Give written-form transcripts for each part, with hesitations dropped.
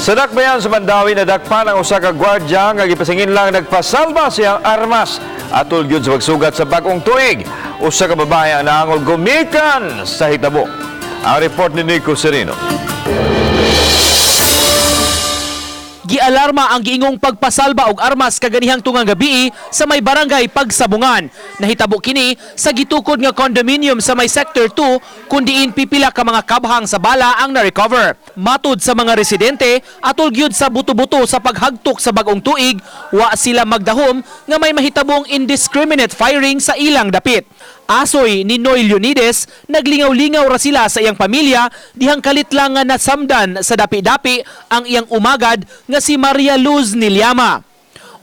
Sa dakbayan sa Mandaue, nadakpan ang usa ka gwardya nga gipasingin lang nagpasalba sa iyang armas atol gyud sa pagsugat sa bag-ong tuig. Usa ka babae ang naangol gumikan sa hitabo. Ang report ni Nico Sereno. Gialarma ang giingong pagpasalba og armas kaganihang tungang gabi sa may barangay Pagsabungan. Nahitabo kini sa gitukod nga condominium sa may Sector 2 kun diin pipila ka mga kabhang sa bala ang na-recover. Matud sa mga residente, atol gyud sa buto-buto sa paghagtok sa bag-ong tuig, wa sila magdahom nga may mahitabong indiscriminate firing sa ilang dapit. Asoy ni Noy Leonides, naglingaw-lingaw ra sila sa iyang pamilya dihang kalit lang nga nasamdan sa dapi-dapi ang iyang umagad nga si Maria Luz Nilyama.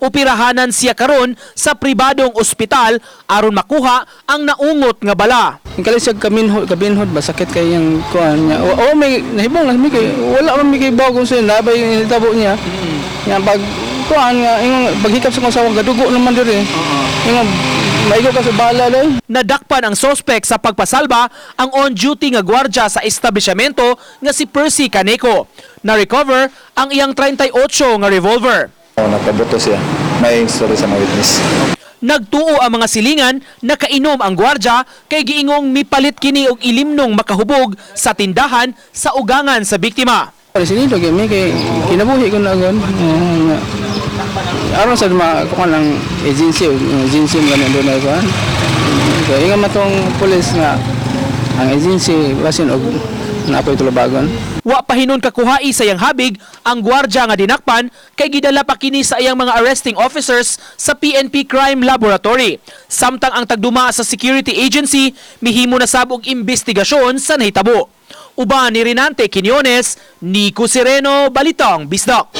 Operahanan siya karon sa pribadong ospital aron makuha ang naungot nga bala. Ang kalit siya kaminhod, kabinhod ba sakit kay yung kuan niya. O, o may nahibong lang mi kay wala man mi kay bawo kung sino nabay yung hitabo niya. Nga pag kuan nga ingong paghikap sa kong asawa gadugo naman diri. Ingong maigo ka sa bala day. Nadakpan ang sospek sa pagpasalba, ang on-duty nga gwardya sa establishmento nga si Percy Caneco. Na-recover ang iyang 38 nga revolver. Oh, nagpabuto siya. May story sa mga witness. Nagtuo ang mga silingan na kainom ang gwardya kay giingong mipalit kini og ilimnong makahubog sa tindahan sa ugangan sa biktima. Sinido gyud mi kay kinabuhi ko na gon. Nga. Aron sa mga kuan lang agency og agency mo ganun doon na kuan. So ingon man tong pulis nga ang agency basin og na ako'y tulubagon. Wa pa hinon kakuhai sa iyang habig ang gwardya nga dinakpan kay gidala pa kini sa iyang mga arresting officers sa PNP Crime Laboratory. Samtang ang tagduma sa security agency mihimo na sab og imbestigasyon sa nahitabo. Uban ni Renante Quiñones, Nico Sereno, Balitang Bisdak.